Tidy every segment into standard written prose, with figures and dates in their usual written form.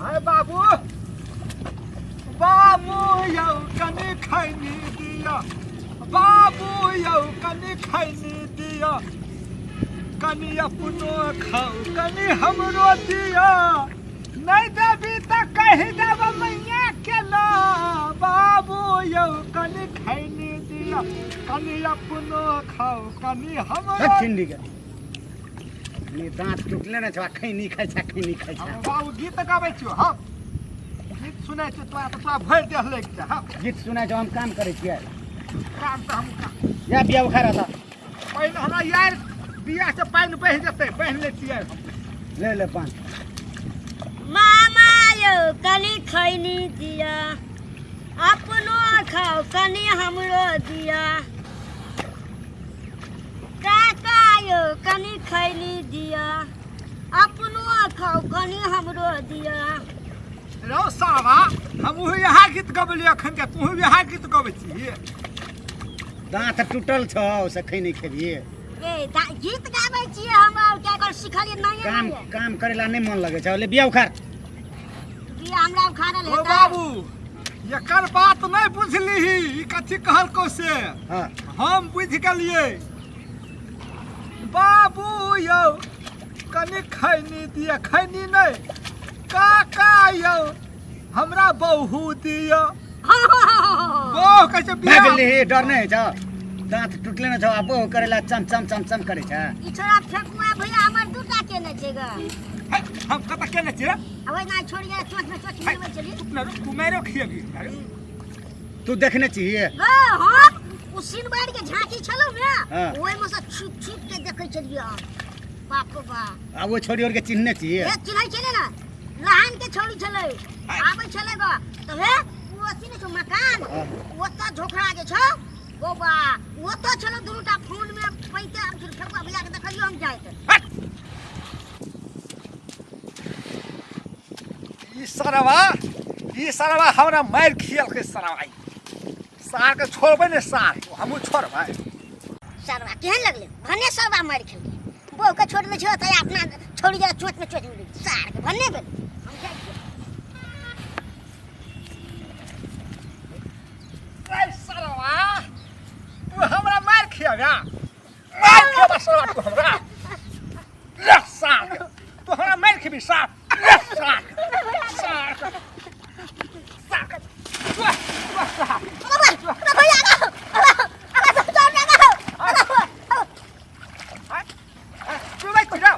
हाय बाबू, बाबू यौ कनि खैनी दिया, बाबू यौ कनि खैनी दिया, कनि अपनो खाउ कनि हमरो दिया, नहि देबी तऽ कहि देब मैया के ना। बाबू यौ कनि खैनी दिया, कनि अपनो खाउ कनि हमरो। चिंडी के नी दांत टूटले ने छौ, खैनी खाइ छै, खैनी खाइ छै। बाबू गीत गाबै छियौ, हम गीत सुनै छियौ, तोरा तऽ तोरा भरि देह लागि जा। हम गीत सुनै छौ, हम काम करै छियै। काम तऽ हम या बिया उखाड़ था। पहिने हमरा यार बिया से पानि बहि जेतै, बहि लै छियै। ले ले पान। मामा यौ कनि खैनी दिया, अपनो खाओ कनि हमरो दिया। काका यौ कनि खैनी दिया, अपनो खाओ कनि हमरो दिया। रौ सावा, हमहूँ इएह गीत गबलियै अखन के, तूहूँ इएह गीत गबै छिही। दाँत टूटल छौ से खैनी खेबिहे? ए गीत गाबै छियै हम, और क्या कर सिखलियै नहीं। काम नहीं। काम करेला नहीं मन लगे छौ, ले बिया उखाड़। बिया हमरा उखाड़ल ओ हेतै। बाबू, एकर बात नहि बुझलिही, ई कथी कहलकौ से। हाँ। हम बुझि गेलियै। बाबू यौ कनि खैनी दिअ, खैनी नहि, काका यौ हमरा बहु दिअ। हाँ, हाँ, हाँ, हाँ, हाँ। बहु कहै छै बियाह। भाग लिही, डर नहीं छौ? दाँत टूटले ने छौ आ बहु करेला चम चम चम चम करे छै। ई छोड़ा फेकुआ भैया हमर दूटा केने छै ग। हे, हम कतऽ केने छियै? अब ओहिना छोड़ि गेल, चोट में चोट मिलबै छली। चुप ना, तू मारो खियबी। तू देखने छिही? ग हम उ सिनबार के झांकी छलौ ने, हाँ। ओहि में से छुप छुप के देखै छलियै हम। बाप रे बाप। आ वो छोड़ी और के चिन्हने छिही? हे चिन्है छलै ने, लहान के छोड़ी छलै, आबै छलै ग तऽ हे उ अथी नै छौ मकान, हाँ। ओतऽ झोखरा जे छौ गोबा, ओतऽ छलौ दुनूटा फोन में पैते। आब फिर फेकुआ भैया के देखलियौ हम जाइत। ई सरवा, ई सरवा हमरा मारि खियलकै सरवा। ई सार के छोड़बै ने सार, हमहूँ छोड़बै। सरवा केहन लगलै भने सरवा मारि खेलकै, बहू के छोड़ दै छै तऽ अपना छोड़ी गेल चोट में चोट मिल सार के भन्ने भेल। हम जाइ छियै। ए सरवा, तू हमरा मारि खियाबे, मारि खियाबा सरवा तू हमरा। ले सार के, तू हमरा मारि खेबी सार। ले सार के, सार के, सार के। तू तू सार। भैया तू बैठ जाओ।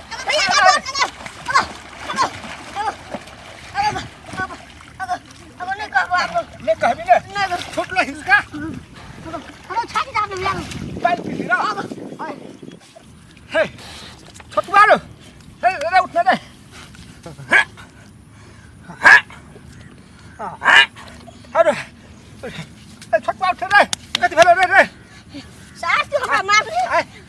नहीं कहबी ने, छोटलो हिसका पाइप पी रहा हे छोटुआ रो। हे रे, उठने दे। अरे ए छोटुआ, उठे रे, कथि भेलो रे? रे सास, तू हमरा मारली,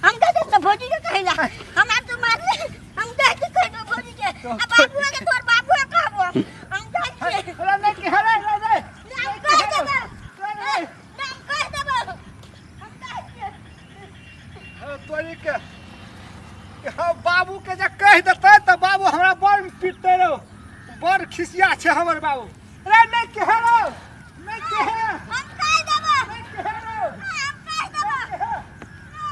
हम कह दे भौजी के कहिला। हमरा तू मारली, हम कह के कहिबो भौजी के आ बाबुआ के, तोर बाबुआ कहबो। हम कह के रे नहीं कि रे रे रे। नाम कह देबो, नाम कह देबो, हम कह के तोरी के हाँ, बाबू के जे कहि देतै तऽ बाबू हमरा बड़ पीटतै रौ, बड़ खिसिया छै हमर बाबू। रे नहीं के रौ, नहीं के। हम